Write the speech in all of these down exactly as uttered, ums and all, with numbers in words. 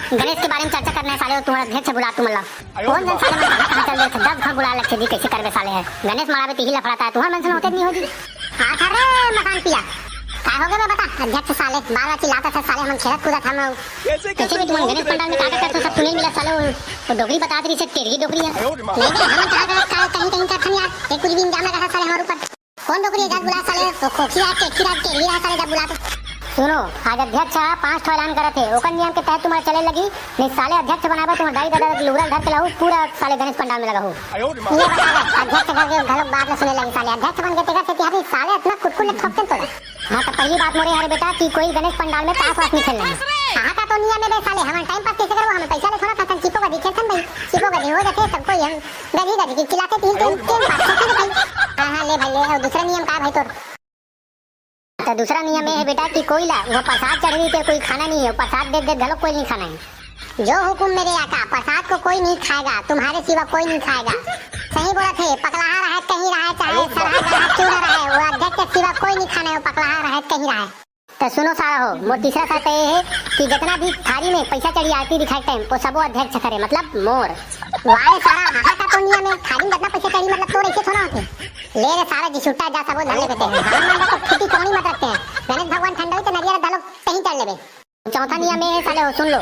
गणेश के बारे में चर्चा करना है साले, तुम्हारा अध्यक्ष बुला तुमन ला। कौन जन साले मन कहाँ कहाँ चल देथे, दस घर बुला लगथे जी, कैसे करबे साले है। गणेश मनावे तिही लफड़ा था, तुम्हार मन से होते नहीं हो जी। हाँ था रे मकान पिया, का हो गया बे बता, अध्यक्ष साले बार बार चिल्लाता था साले, हम खेलत कूदत हम। कैसे भी तुमन गणेश पंडाल में का करते हो, सब सुने मिला साले, वो, वो डोकरी बता रही से टेढ़ी डोकरी है। नहीं बे, हम कहाँ गलत का कहीं कहीं करथन यार, एक कुछ भी इंजाम लगा था साले हमारे ऊपर। कौन डोकरी है, जात बुला साले, वो खोखी है, टेढ़ी है, टेढ़ी है साले, जात बुला तो। सुनो, आज अध्यक्ष ह पांच ठो ऐलान करत हे, ओकर नियम के तहत तुम्हारे चले लगी, नहीं साले अध्यक्ष बनाबे तुम्हारे दाई दादा लुगरा धर के लाऊ, पूरा साले गणेश पंडाल में लगा हो। ये बता दे, अध्यक्ष घर के घलोक बात न सुने लगी साले, अध्यक्ष बन के तेकर से तिहारी साले इतना कुटकुट ले ठोकते तोड़ा। हाँ, तो पहली बात मोरे हरे बेटा कि कोई गणेश पंडाल में ताश वाश नहीं खेलना है। कहाँ का तो नियम है बे साले, हमारे टाइम पास कैसे करो, हमें पैसा ले थोड़ा खतन चिपो का दिखे थन भाई, चिपो का हो जाते सब कोई हम गधी गधी की चिल्लाते तीन तीन तीन बात करते थे भाई। हाँ हाँ, ले भाई ले, और दूसरा नियम का है भाई तोर? तो दूसरा नियम ये है बेटा कि कोई ला वो प्रसाद चढ़ रही थे, कोई खाना नहीं है, प्रसाद दे दे घलो कोई नहीं खाना है। जो हुकुम मेरे आका, प्रसाद को कोई नहीं खाएगा, तुम्हारे सिवा कोई नहीं खाएगा। सही बोला थे, पकलाहा रहे कहीं रहे, चाहे सरहा गढ़ा क्यों ना रहे, वो अध्यक्ष के सिवा कोई नहीं खाना है, वो पकलाहा रहे कहीं रहे। तो सुनो सारा हो, मोर तीसरा शर्त ये है कि जितना भी थारी में पैसा चढ़ी आरती दिखाए टाइम, वो सबो अध्यक्ष करे, मतलब मोर। वाह रे सारा, हाहा का तो नियम है, थारी में जितना पैसा चढ़ी मतलब तोर ऐसे थोड़ा होते। ले रे सारा जी छुट्टा जा, सबो धर लेते हैं। हमारे मन को फूटी कौड़ी मत रखते हैं। गणेश भगवान ठंडा हुई तो नरियर धलो कहीं चढ़ लेबे। चौथा नियम ये है साले हो, सुन लो,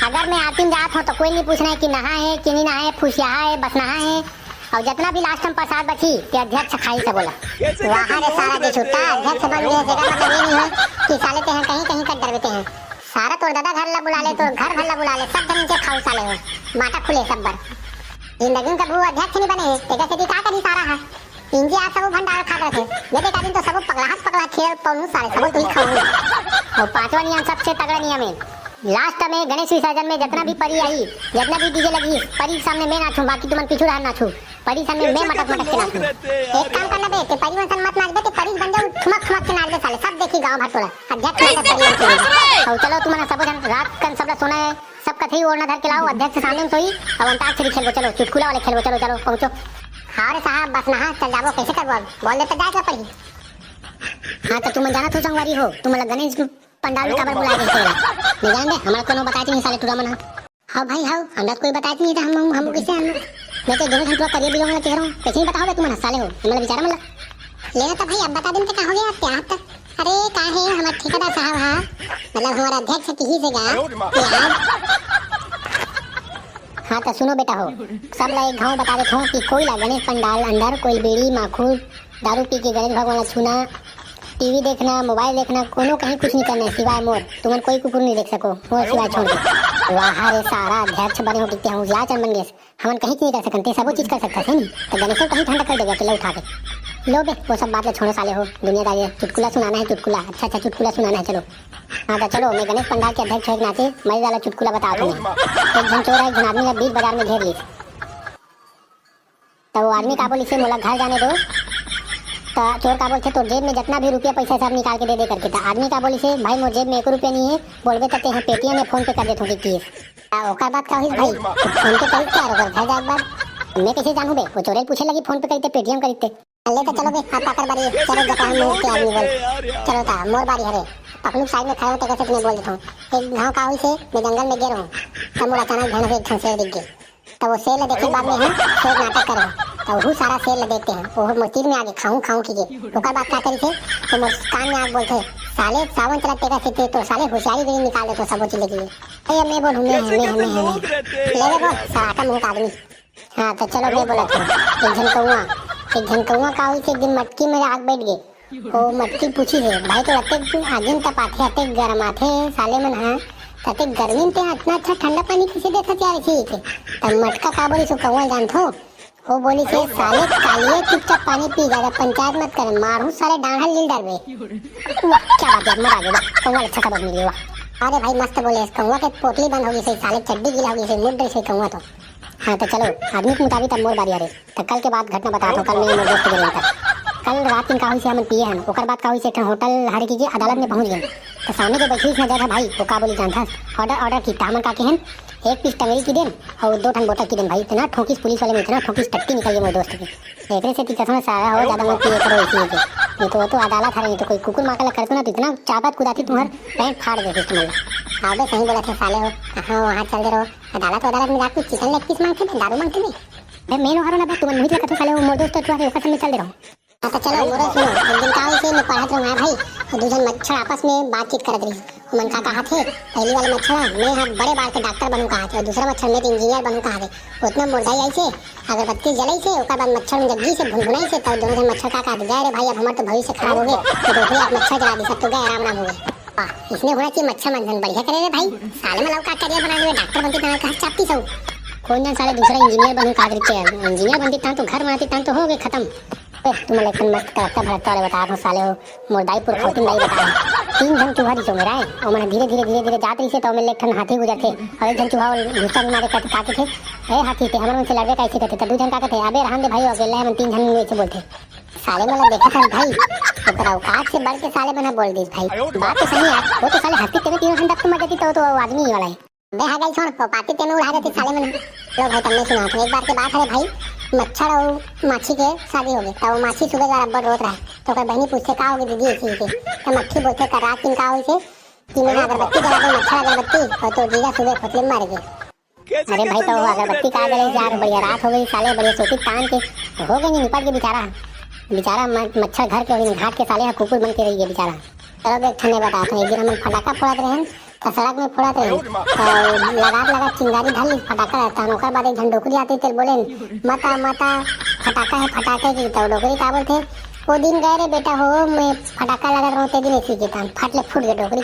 अगर मैं आरती में जात हूँ तो कोई नहीं पूछना है कि नहा है कि नहीं नहा है, फुसियाहा है, बसनहा है, और जितना भी लास्ट में प्रसाद बची ते अध्यक्ष खाई से बोला। वाह रे सारा जी छुट्टा, अध्यक्ष बन गए, जेकर मतलब ये नहीं है कि साले ते हैं कहीं कहीं कट डरबे ते हैं। सारा तोर दादा घर ला बुला ले, तोर घर भर ला बुला ले, सब जन के खाऊ साले हो, माटा खुले सब बर। जिंदगी में कभू अध्यक्ष नहीं बने है, तेकर सेती का करी सारा है। इंजी आज सबो भंडार खा करथे। ये देखा दिन तो सबो पगलाहट पगला खेल पौनू साले सबो तुही खाऊ। और पांचवा नियम सबसे तगड़ा नियम है। लास्ट में गणेश विसर्जन में जितना भी परी आई, जितना भी डीजे लगी, परी के सामने मैं नाचूं, बाकी तुमन पीछू रहा नाचू। परी सामने मैं मटक मटक के नाचूं। एक काम करना बे, ते परी मन सन मत नाच बे, ते परी बन जाऊ, ठुमक ठुमक के नाच बे साले, सब देखी गांव भर टोला। अध्यक्ष नाटक परी मन के। और चलो तुमन सबो जन रात कन सबला सोना है, सब कथई ओढ़ना धर के लाओ, अध्यक्ष सामने में सोई, अब अंताक्षरी खेलबो, चलो, चुटकुला वाले खेलबो, चलो, चलो, पहुंचो। हाँ रे साहब, बस नहा, चल जाबो, कैसे करबो अब? बोल दे तो जाए के पड़ी। हाँ, तो तुम जानत हो संगवारी हो, तुम लोग गणेश पंडाल में काबर बुलाए रहिसे? नहीं जान दे, हमारा कोनो बताए नहीं साले टूरा मन। हाँ भाई, हाँ, हमरा कोई बताए नहीं था, हम, हम, हम कैसे हम? मैं तो दोनों घंटा करिए बिलोंग के रहा हूँ, कैसे नहीं बताओगे तुम साले हो, मतलब बेचारा मतलब। लेना तो भाई, अब बता दिन तो का हो गया, क्या तक? अरे का है हमार ठेकेदार साहब हा, मतलब हमार अध्यक्ष तिही से गा। हाँ तो सुनो बेटा हो, सब ला एक घाव बता देत हूँ कि कोई ला गणेश पंडाल अंदर कोई बीड़ी माखुर दारू पी के गणेश भगवान ला छूना, टीवी देखना, मोबाइल देखना, कोनो कहीं कुछ नहीं करना है सिवाय मोर। तुमन कोई कुकुर नहीं देख सको मोर सिवाय छोड़ के। वाह रे सारा, अध्यक्ष बने हो कितने हूँ, या चंदन गैस। हमन कहीं नहीं कर सकन, ते सबो चीज कर सकथस, है नी? तो गणेशो कहीं ठंडा कर देगा अकेला उठा के। लो बे, वो सब बात ला छोड़ो साले हो, दुनियादारी है, चुटकुला सुनाना है, चुटकुला, अच्छा अच्छा चुटकुला सुनाना है, चलो। हाँ तो चलो, मैं गणेश पंडाल के अध्यक्ष होए के नाते मजेदार चुटकुला बता तुम्हें। एक झन चोर है, एक झन आदमी ला बीच बाजार में घेर ली। तो वो आदमी का बोली से मोला घर जाने दो। तो चोर का बोलते, तो जेब में जितना भी रुपया पैसा सब निकाल के दे दे करके। तो आदमी का बोली से, भाई मोर जेब में एक रुपया नहीं है, बोलबे तो ते पेटीएम या फोन पे कर देता हूँ कि आ, ओकर बाद का होइस भाई? फोन पे करिस क्या ओकर घर जाए के बाद? मैं कैसे जानू बे? वो चोरेल पूछे लगी फोन पे करिते, पेटीएम करिते। ले तो चलो बे, हाथ पाकर बारी, चलो जटा हम मुंह के आदमी बोल। चलो ता, मोर बारी हरे। पकलू साइड में खड़े होते कैसे तुम्हें बोल देता हूँ। एक घाव का होइस, मैं जंगल में गे रहूँ। तब मोर अचानक ध्यान से एक ठन शेर दिख गए। तो वो शेर ला देखे बाद में हम शेर नाटक करे। तो वो सारा शेर ला देखते हैं। वो मोर तीर में आगे खाऊं खाऊं कीजिए। ओकर बाद का करी से? तो मोर कान में आके बोलते, साले सावन चला तेरा से तो साले होशियारी भी निकाल दे तो सबो चीज लगी। अरे मैं बोलूँ, मैं, मैं, मैं, मैं। ले रे बोल, सराका मुंह का आदमी। हाँ, तो चलो, मैं बोलत हूँ। एक झन कौआ, एक झन कौआ का होइस, एक दिन मटकी में आके बैठ गए। वो मटकी पूछिस, "भाई, तो अतेक आगी में तपाथे, अतेक गरमाथे, साले मन, हाँ, तो अतेक गर्मी में ते इतना अच्छा ठंडा पानी कैसे देथस यार, ऐसे ही के?" तब मटका का बोलिस, वो कौआ जानथो? वो बोलिस, "साले कालिए, चुपचाप पानी पी, ज्यादा पंचायत मत कर, मारहूँ साले, डांड लील डरबे।" वाह, क्या बात है, मजा आ गया, वाह, कौआ अच्छा सबक मिल गया, वाह। अरे भाई, मस्त बोले, कौआ के पोटली बंद हो गई, सही साले चड्डी गीला हो गई, सही मुड़ गई, सही कौआ तो। हाँ, तो चलो, आदमी के मुताबिक अब मोर बारी हरे। तो कल के बाद घटना बतात हूँ, कल मैं मोर दोस्त के लेकर। कल रात दिन का होइस, हमन पिए हन, ओकर बाद का होइस, एक ठन होटल हरे की अदालत में पहुँच गए। तो सामने जो बैठी ना जज है भाई, वो का बोली जानथस, ऑर्डर, ऑर्डर की, तो हमन का केहेन, एक पीस टंगरी की देन और दो ठन बोतल की देन भाई। इतना ठोकिस पुलिस वाले में, इतना ठोकिस, टट्टी निकल गई मोर दोस्त की। एकरे से ती कसम सारा हो, ज्यादा मत पिए करो इसी के। नहीं तो वो तो अदालत हरे, नहीं तो कोई कुकुर माका ला करते ना, तो इतना चापत कुदाती तुम्हार पैंट फाड़ देते तुम्हारे। हाँ बे, सही बोलत हे साले हो। कहाँ वहाँ चल दे रहो, अदालत वदालत में जाके कुछ चिकन लेग पीस मांगथे बे, दारू मांगथे बे। बे मैं नोहरो ना बे, तुमन मुहित ला कथो साले हो, मोर दोस्त तो तुआ रे, ओकर संग में चल दे रहो। हाँ तो चलो, मोरो सुनो, एक दिन का होइसे, मैं पढ़त रहूँ, हाँ भाई, तो दू झन मच्छर आपस में बातचीत करत रही। ओमन का कहा थे, पहली वाले मच्छर, मैं हाँ बड़े बाढ़ के डॉक्टर बनूँ कहा थे, और दूसरा मच्छर, मैं तो इंजीनियर बनूँ कहा थे। उतना मुर्दाई आई से, अगरबत्ती जलाई से, ओकर बाद मच्छर में जग्गी से भुनभुनाई से, तब दोनों झन मच्छर का कहा थे, "जा रे भाई, अब हमार तो भविष्य खराब हो गए, तो देखो यार मच्छर जला दी, सब तो गए, राम राम हो गए।" वाह, इसने होना चाहिए मच्छर मन झन बढ़िया करे रे भाई। साले मन ला का करियर बना देवे, डॉक्टर बनती तहाँ कहाँ चापती सब। कौन जन साले दूसरा इंजीनियर बनू का करके, इंजीनियर बनती तहाँ तो घर बनाती तहाँ तो हो गए खत्म। ए, तुम लोग एकदम मस्त कड़कता भड़कता वाले बता रहा हूँ साले हो, मोर दाई पुरखौती दाई बता रहा हूँ। तीन झन चूहा रिसो मेरा है, और मैंने धीरे धीरे धीरे धीरे जात रही से तो मेरे एक ठन हाथी गुजरते, और एक झन चूहा वो गुस्सा में मारे कहते ताकि थे, ए हाथी ते हमर मन से लड़बे कैसे कहते, तो दू झन का कहते, अबे रहन दे भाई, अकेला है, मन तीन झन ऐसे बोलते। साले मन ला देखा था भाई, ओकर औकात से बढ़ के साले मन ह बोल दिस भाई। बात तो सही यार, वो तो साले हंसती तेरे तीनों झंडा को मर जाती तो, तो वो आदमी ही वाला है। बे हाँ गई छोड़, वो पाती तेनू उड़ा देती साले मन। लो भाई, तमने सुना था एक बार के बात है भाई, मच्छर और माछी के शादी हो गई, तब वो माछी सुबह जा रहा रोत रहा, तो ओकर बहनी पूछते का होगी दीदी ऐसी ऐसी, तो मक्खी बोलते कर रात दिन का होइसे कि मैंने अगरबत्ती जला दी, मच्छर अगरबत्ती, और तो जीजा सुबह खोतले मर गए। अरे भाई, तो वो अगरबत्ती का जले यार, बढ़िया रात हो गई साले, बढ़िया सोती तान के हो गए, नहीं निपट के बेचारा, बेचारा म-, मच्छर घर के घाट के साले यहाँ कुकुर बन के रही है बेचारा। चलो देख, ठंडे बता था, एक दिन हम फटाका फोड़त रहे, तो सड़क में फोड़त रहे, तो लगात लगात चिंगारी धर ली, फटाका रहता है, ओकर बाद एक झन डोकरी आती, तेल बोले, "मता मता फटाका है, फटाके की।" तो डोकरी का बोलते, "वो दिन गए रे बेटा हो, मैं फटाका लगत रहूँ, ते दिन ऐसी की तान फट ले फूट गए डोकरी।"